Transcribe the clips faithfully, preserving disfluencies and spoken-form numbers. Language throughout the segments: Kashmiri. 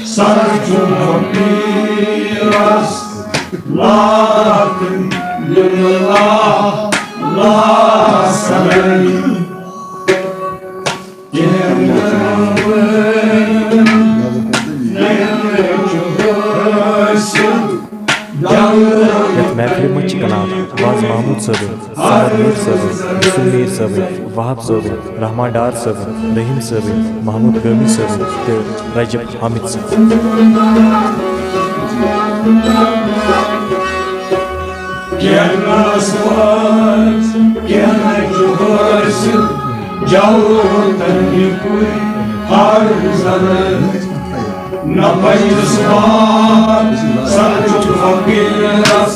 سر چھُ فقیٖرس لاتن للہ لا سرن۔ یتھ محفلہِ منٛز چھِ کلام باز محمود صٲبٕنۍ، صمد میٖر صٲبٕنۍ، یوسف میٖر صٲبٕنۍ، وہاب صٲبٕنۍ، رحمان ڈار صٲبٕنۍ، رحیم صٲبٕنۍ، محمود قٲمی صٲبٕنۍ تہٕ رجب حامد صٲبٕنۍ۔ کینٛہہ نہٕ آسہٕ وٲنٛس، کینٛہہ نہٕ چھُ حٲصِل، جاوو تَمہِ کُے ہر زَرٕ۔ نہ پَزِ سوال سَر چھُ فقیٖرَس۔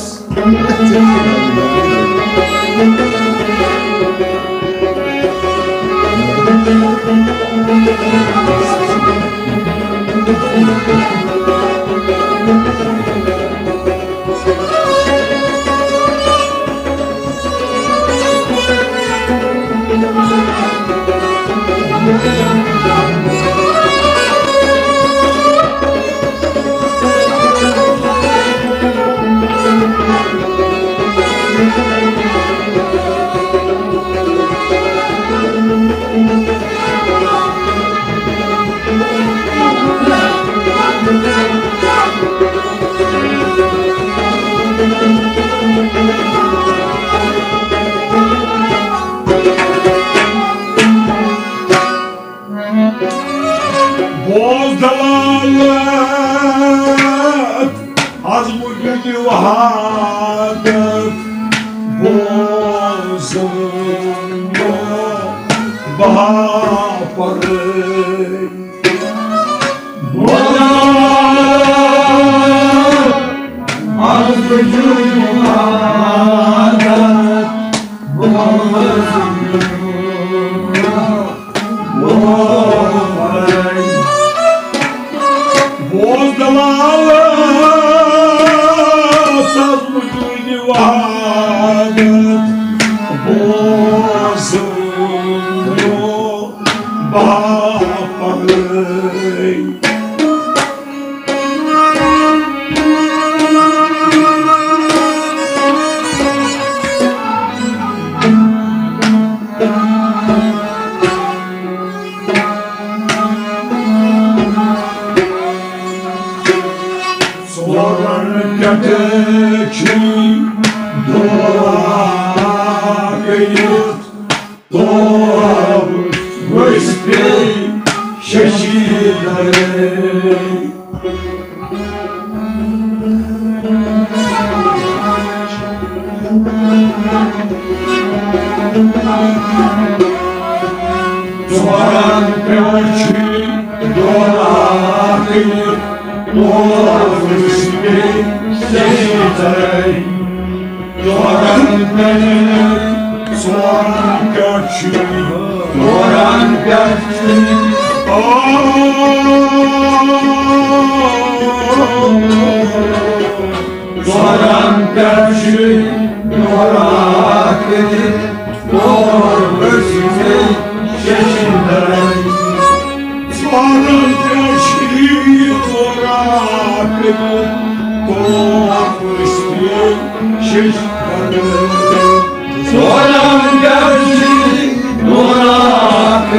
بوز دلالت از وجود وحدت، بوز بہا پر۔ ژورن پٮ۪ٹھ چھُ دُعا کٔرِتھ۔ تو ؤسۍ پیٚیہِ ششی درٕے۔ ژورن پٮ۪ٹھ چھُ دوران کٔرِتھ، تو ؤسۍ پیٚیہِ ششی درٕے۔ ژورن پٮ۪ٹھ، ژورن پٮ۪ٹھ چھُ، ژورن پٮ۪ٹھ چھُ۔ آ، ژورن پٮ۪ٹھ چھُ، ژورن پٮ۪ٹھ چھُ۔ ژورن پٮ۪ٹھ چھُ، ژورن پٮ۪ٹھ چھُ۔ ژورن پٮ۪ٹھ چھُ، ژورن پٮ۪ٹھ چھُ۔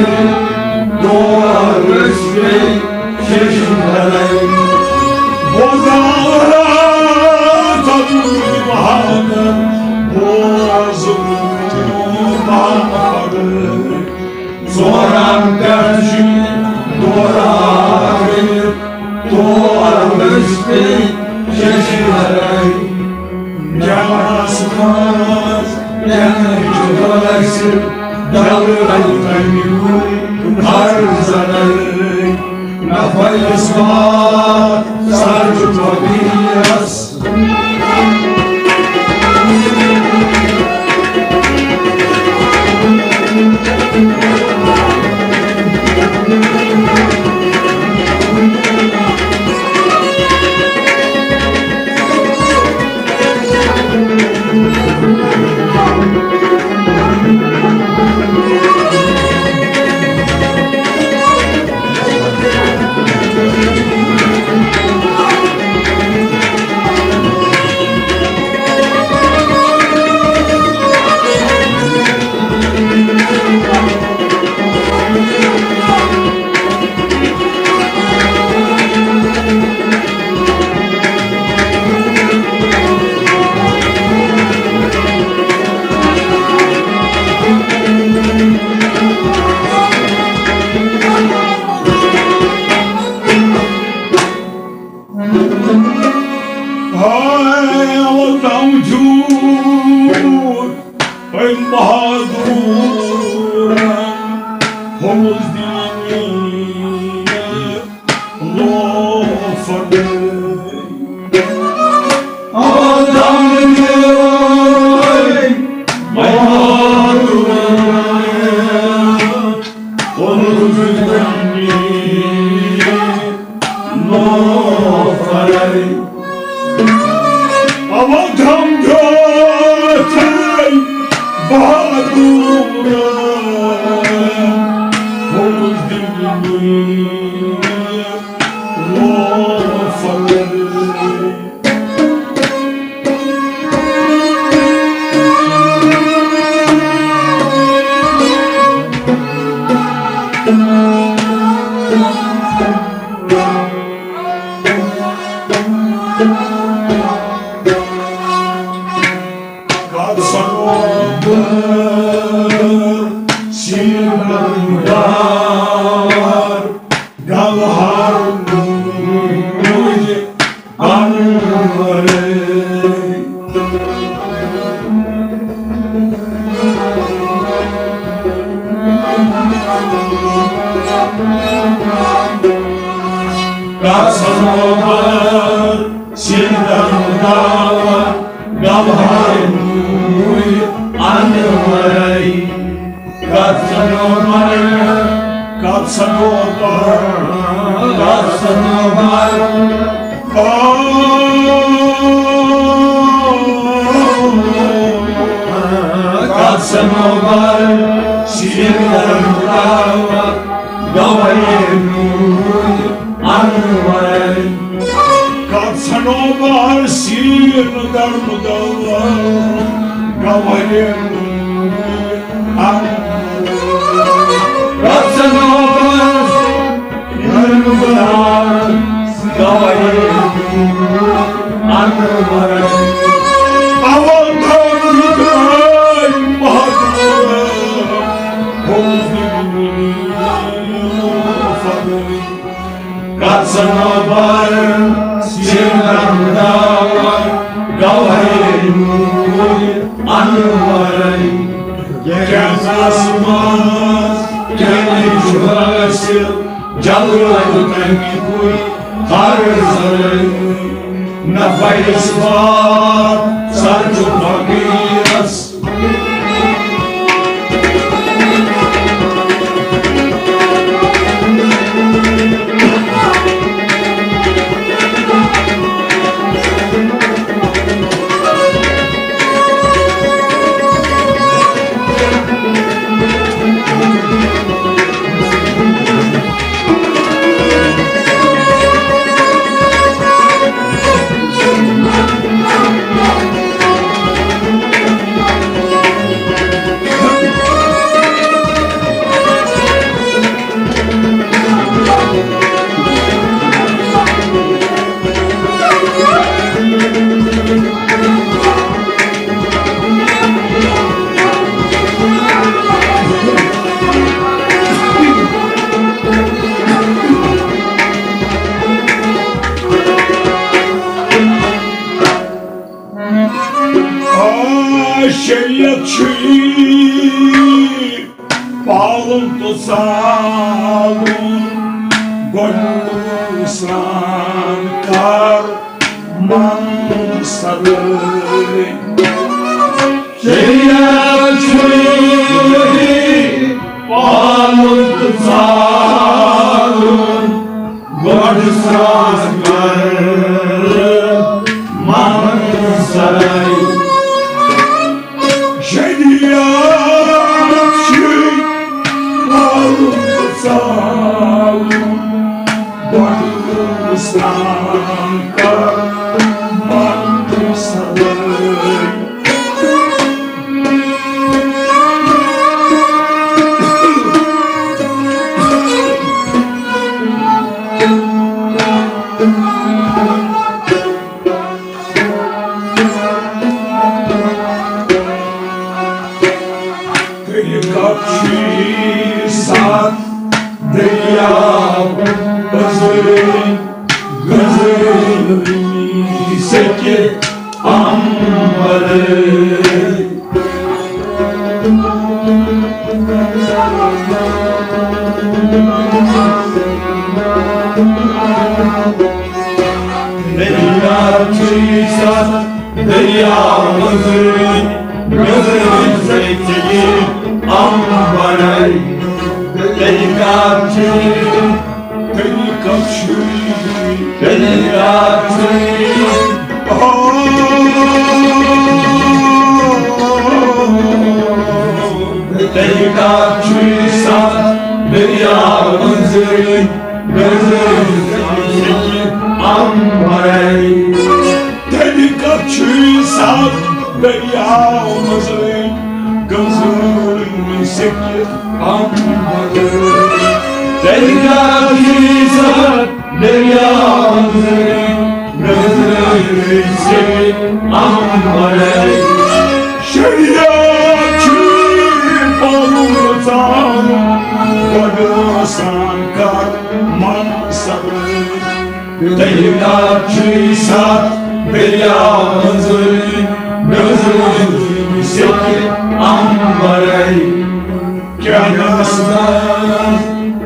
بوزان، بوزان، ژورن پٮ۪ٹھ چھِ دوران کٔرِتھ، تور ؤسۍ پیٚیہِ ششی درٕے۔ جانس منٛز کیٛاہ چھُ حٲصِل، ڈلہٕ تَمیُک ہر زرٕے۔ نفعس وار سر چھُ فقیرس۔ بہادر، حوض دِنی لوفر۔ آدم بہادر، حوض دِنی لوفر۔ اوا دم دھوتھے بہادر، حوض دِنی لوفر۔ گوہر نور انورے۔ قسم بر سندم دعوت گوہر نور انورے۔ قسم بر، قسم بر، قسم بر۔ قسم بر سندم دعوت گوہر نور انورے۔ قسم بر سندم دعوت گوہر نور انورے۔ قسم بر قسم بر سندم دعوت گوہر نور انورے۔ کیٛاہ آسمانس کیٛاہ چھُ حٲصِل، جلوٕ تَمہِ کُے ہر زرٕ۔ نہ فیض بار سر چھُ فقیٖرس۔ آ، شریعت چھُے پالُن تہٕ زالُن، گۄڈٕ سرٛان کر من سرٲے۔ شریعت چھُے پالُن تہٕ زالُن، گۄڈٕ سرٛان کر من سرٲے۔ شریعت چھُے پالُن تہٕ زالُن، گۄڈٕ سرٛان کر من سرٲے۔ طریقت چھُے ستھ دٔریاو پٔزرٲوۍ، گٔزرٲوۍ سیٚکہِ امبرٲوۍ۔ دریا چھُے ستھ، دریا مٔنٛزٕرٕے، مٔنٛزٕرٕے سٔژِ یہِ امبرے۔ دریا چھُے، دریا چھُے، دریا چھُے۔ دریا چھُے ستھ، دریا مٔنٛزٕرٕے، مٔنٛزٕرٕے سٔژِ یہِ امبرے۔ تیٚلہِ کتھ چھُے ستھ، دریا مٔنٛزٕرٕے، گٔنٛزٕرٕے سیٚکہِ امبرے۔ تیٚلہِ کتھ چھُے ستھ، دریا مٔنٛزٕرٕے، گٔنٛزٕرٕے سیٚکہِ امبرے۔ شریعت چھُے پنُن ژانُن، گۄڈٕ آسان کر منصبٕے۔ تیٚلہِ کتھ چھُے ستھ، دریا مٔنٛزٕرٕے، مٔنٛزٕرٕے سیٚکہِ امبرے۔ کیٛاہ نہٕ زانان،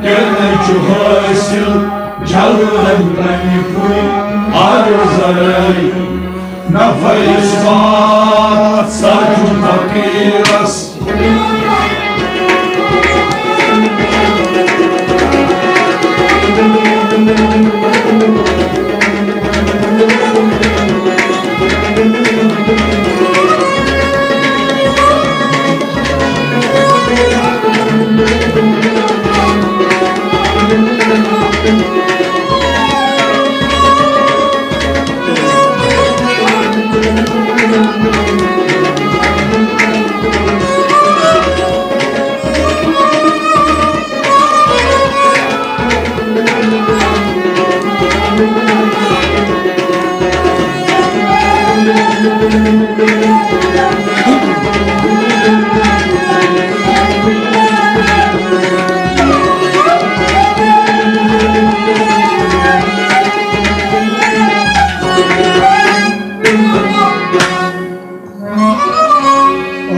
کیٛاہ نہٕ چھُ حٲصِل، جلوَن تَمہِ پھُرِ آرزرے۔ نفع اثبات سا چھُ فقیرس۔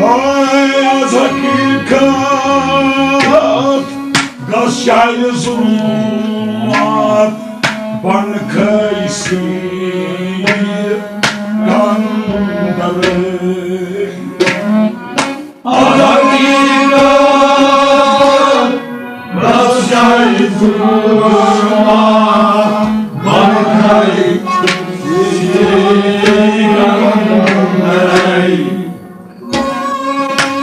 آز حقیقت گژھ شاید ظلمات بن کھٲسۍ کندرے۔ آز حقیقت گژھ شاید ظلمات بن کھٲسۍ کندرے۔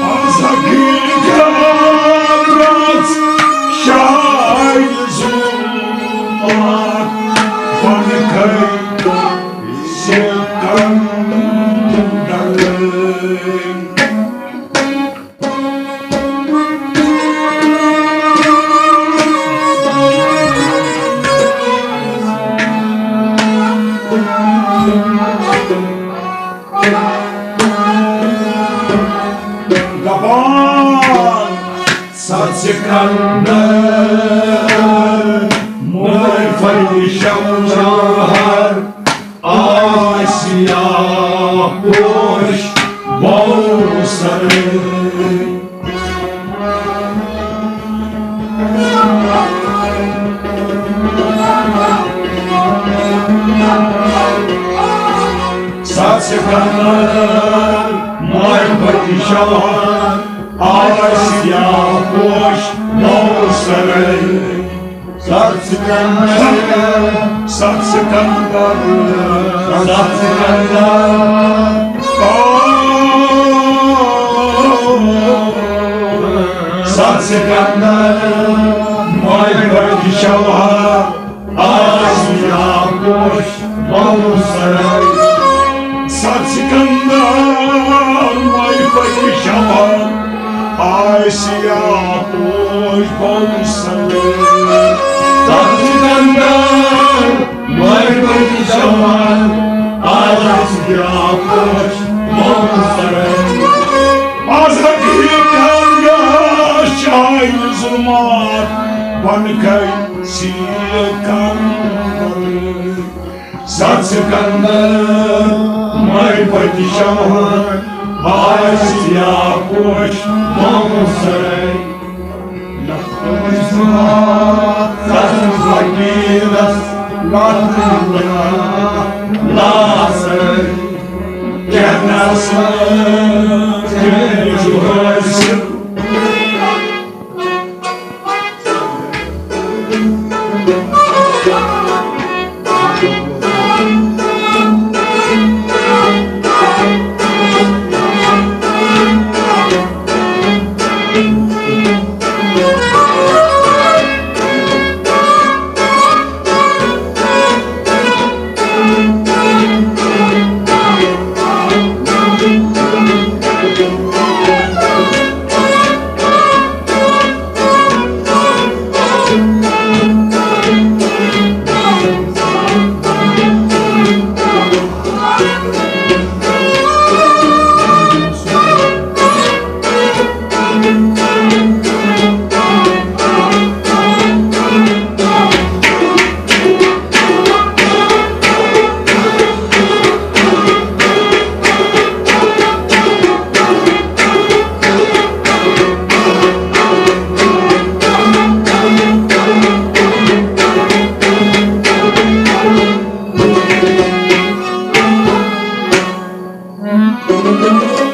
از حقیقت رژھ شاید ظلمات بن کھٔتۍ سکندر۔ دپان سا سکندر، معرفت شمشہر آسیا پوش بوسر۔ سا سکندر، معرفت شمشہر آسیا پوش بوسر۔ سا سکندر، سا سکندر، سا سکندر۔ آ، سا سکندر، معرفت شمشہر آسیا پوش بوسر۔ سا سکندر، معرفت شمشہر آسیا پوش بوسر۔ سا سکندر، معرفت شمشہر آسیا پوش بوسر۔ از حقیقت گژھ شاید ظلمات بن کھٔتۍ سکندر۔ سا سکندر، معرفت شمشہر آسیا پوش بوسر۔ فقیرس لاسن کیٛاہ نسا چھُ حٲصِل۔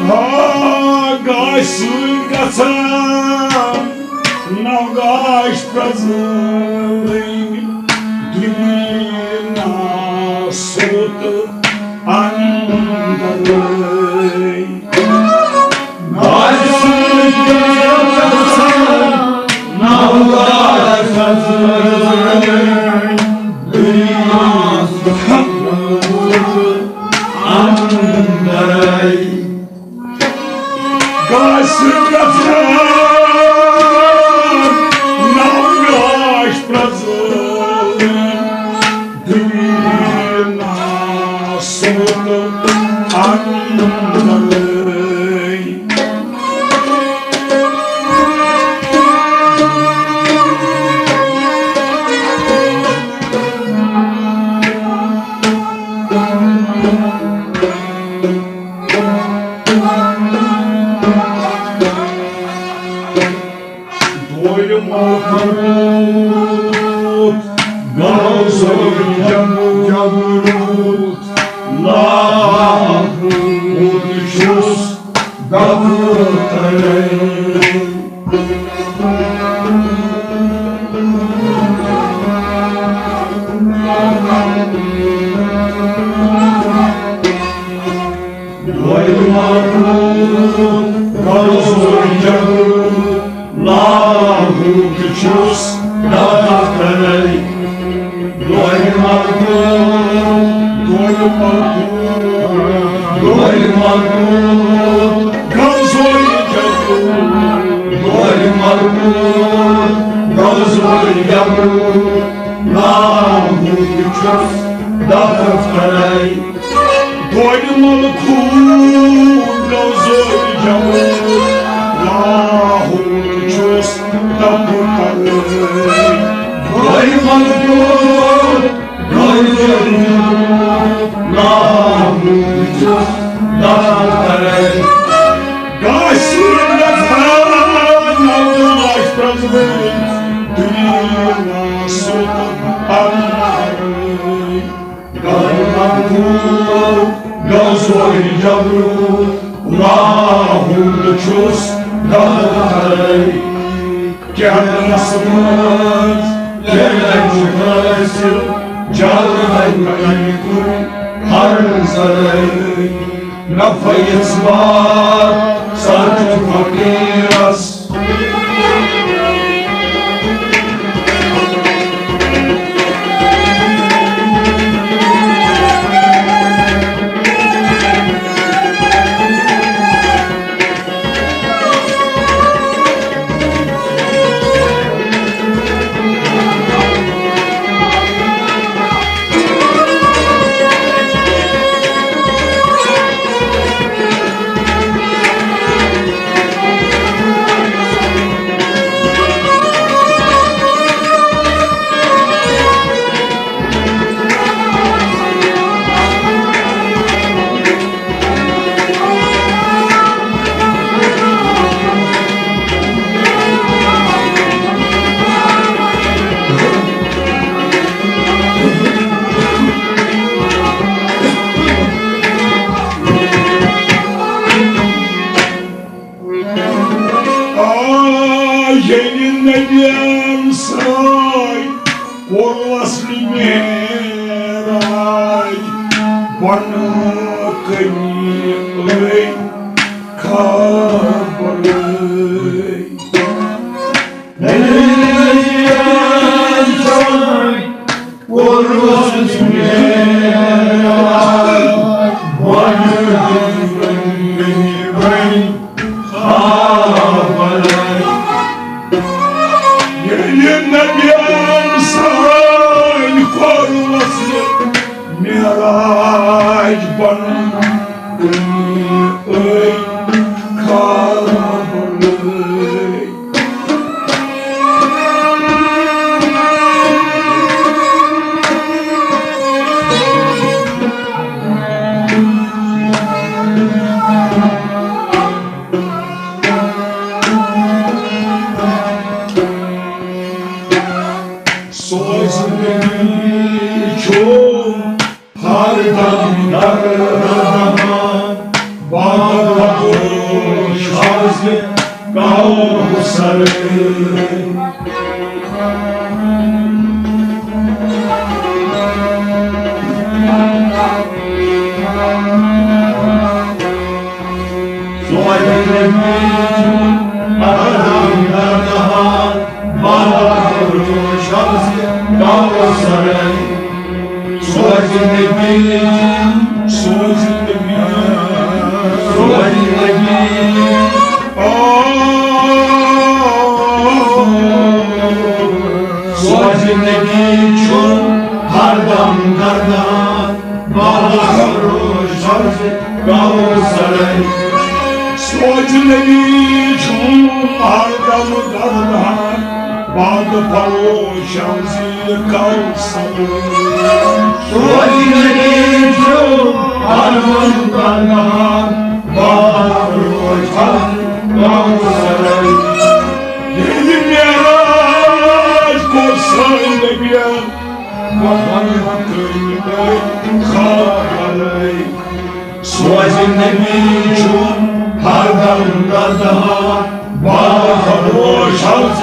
ہا گاش سۭتۍ گژھان، نو گاش پرٛزٕنٕے، دُنیا سوٚت اندرٕے۔ گاش سۭتۍ گژھان، نو گاش پرٛزٕنٕے، دُنیا سوٚت اندرے۔ گژھِ گژھِ نو گاش پرٛزٕنٕے، دُنیا سوٚت اندرے۔ دورِ ملکوت، غوث جبروت، لاہوت چھُس دفترے۔ دورِ ملکوت، غوث جبروت، لاہوت چھُس دفترے۔ دورِ ملکوت، دورِ ملکوت، دورِ ملکوت، غوث جبروت، دورِ ملکوت، غوث جبروت، لاہوت چھُس دفترے۔ دورِ ملکوت، غوث جبروت، لاہوت چھُس دفترے۔ دورِ ملکوت، غوث جبروت، لاہوت چھُس دفترے۔ گاش سۭتۍ گژھان، نو گاش پرٛزٕنٕے، دُنیا سوٚت اندرے۔ غوث جبروت، لاہوت چھُس دفترے۔ کیٛاہس منٛز کیٛاہ چھُ حٲصِل، جلوے کُن ہر ذرے۔ نفعس وار سر چھُ فقیرس۔ کوٚرُس نہٕ معراج بۄنہٕ کَنہِ أے خبر۔ کوٚرُس نہٕ معراج بۄنہٕ کَنہِ أے خبر۔ ییٚلہِ نبیَن سٲنۍ کوٚرُس معراج بۄنہٕ کَنہِ أے خبر۔ سوز نبی چھُ ہر دم دردان، بابا گوش حض کوثر۔ سوز نبی چھُ ہر دم دردان، بابا گوش حض کوثر۔ سوز نبی، سوز نبی، سوز نبی۔ آ، سوز نبی چھُ ہر دم دردان، بابا گوش حض کوثر۔ سوز نبی چھُ ہر دم دردان، بابا گوش حض کوثر۔ سوز نبی چھُ ہر دم دردان، بابا گوش حض کوثر۔ ییٚلہِ معراج کوٚر سٲنۍ نبیَن، بۄنہٕ کَنہِ أے خبر۔ سوز نبی چھُ ہر دم دردان، بابا گوش حض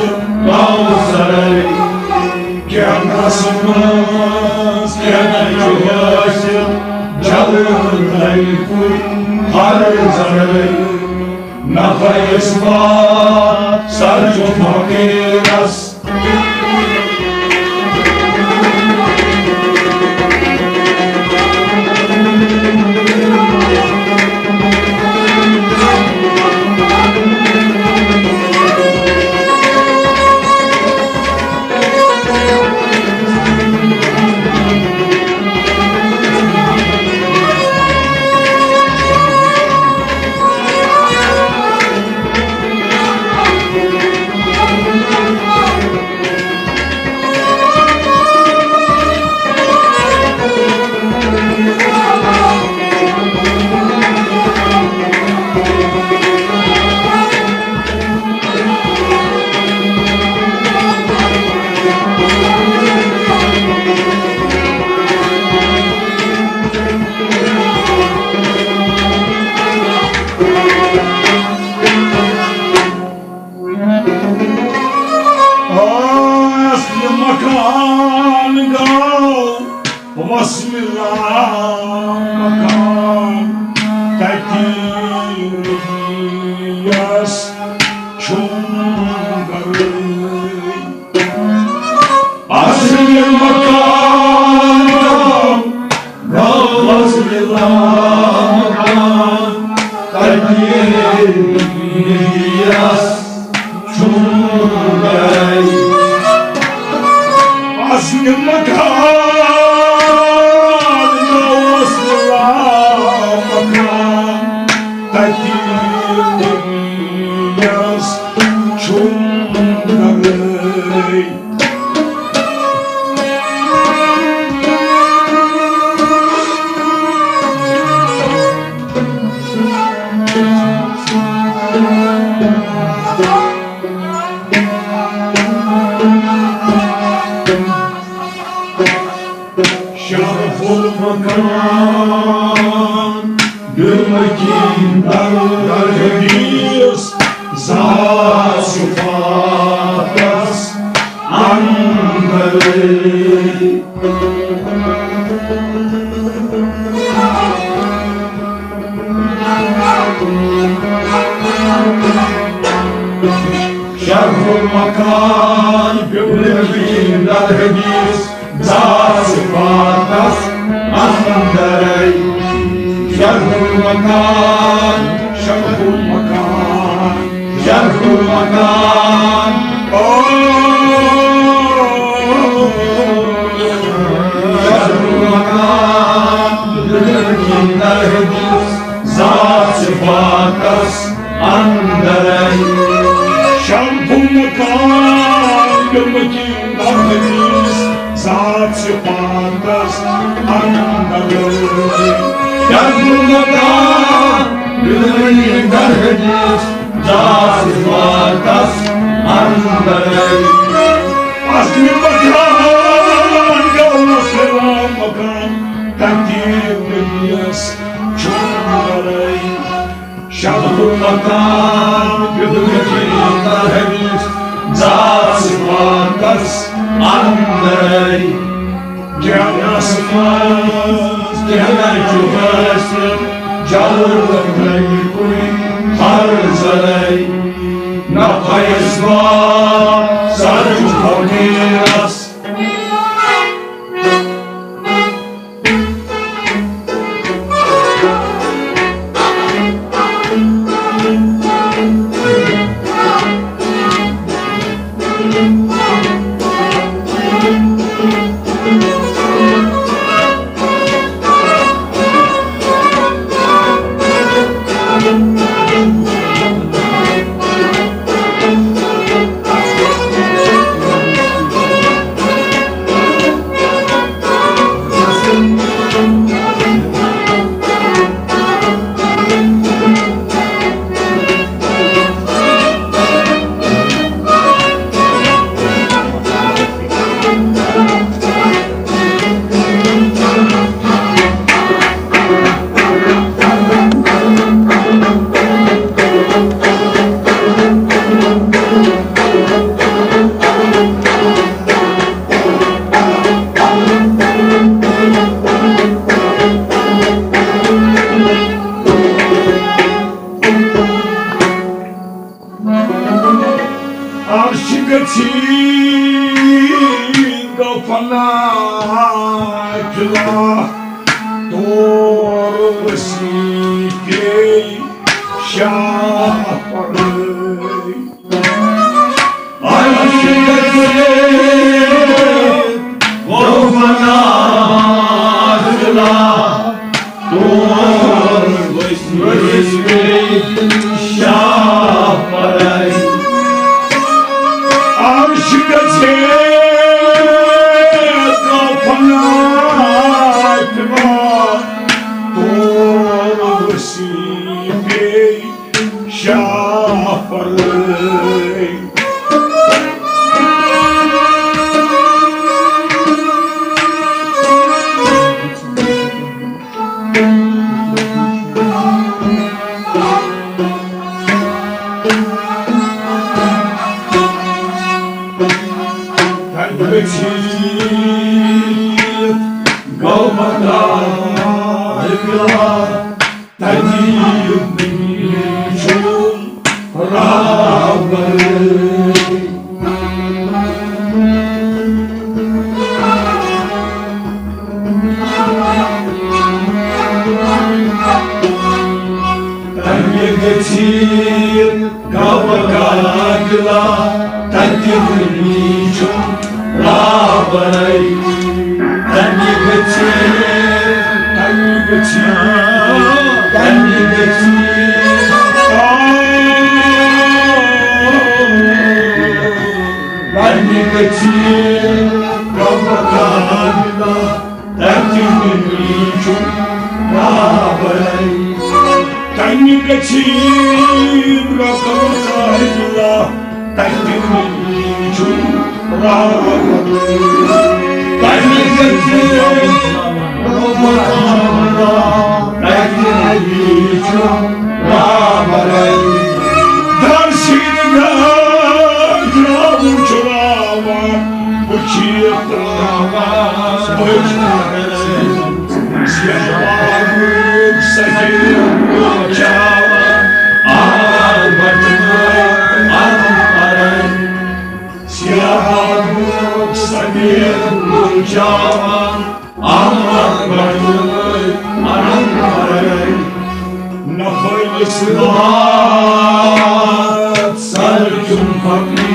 کوثر۔ کینٛہہ نس منٛز کینٛہہ چھُ حٲصِل، جلہٕ نَے کُنہِ ہر ذرے۔ نفع اثبات سر چھُ فقیرس۔ اصل مکان گوٚو وصل مکان، تتی یس چھُم گرے۔ اصل مکان گوٚو وصل مکان، تتی یس چھُم گرے۔ اصل مکان اوس مکان، تتی یس چھُم گرے۔ شرف المکان بالمکین در حدیث ذات صفاتس اندر۔ شرف المکان بالمدین در حدیث ذات صفاتس اندرے۔ شرف المکان، شرف المکان، شرف المکان، او، شرف المکان بالمدین در حدیث ذات صفاتس اندرے۔ شرف المکان بالمدین در حدیث ذات صفاتس اندرے۔ شرف المکان بالمدین در حدیث ذات صفاتس اندرے۔ اصل مکان گوٚو اصل مکان، تقدیر نبیس چھُنہٕ ورٲے۔ شرف المکان بالمدین در حدیث ذات صفاتس اندرے۔ کیٛاہ آسمان، کیٛاہ چھُ حٲصِل، جلوٕ نَے کُنہِ ہر زرے۔ نہ فیض بخش، سر چھُ فقیرس۔ عرش گژھی گو فنا کلا، تور وسی کے شاہ پڑے۔ عرش گژھی گو فنا کلا، تور وسی شاہ پرے۔ عرش گژھِ کفن آتما، تور وسی بیٚیہِ شاہ پرے۔ تنگہِ گٔژھِتھ گوٚو قاتلا، تتہِ وُنہِ چھُم راہ ورٲے۔ تنگہِ گٔژھِتھ، تنگہِ گٔژھِتھ، تنگہِ گٔژھِتھ، تنگہِ گٔژھِتھ گوٚو قاتلا۔ تتہِ وُنہِ چھُم راہ ورٲے۔ تنگہِ گٔژھِتھ گوٚو قاتلا، تتہِ وُنہِ چھُم راہ ورٲے۔ تنگہِ گٔژھِتھ گوٚو قاتلا، تتہِ وُنہِ چھُم راہ ورٲے۔ در سیٖنہٕ گاش درٛاوُن چھُ راوان، وُچھِتھ سر کیوں پکڑی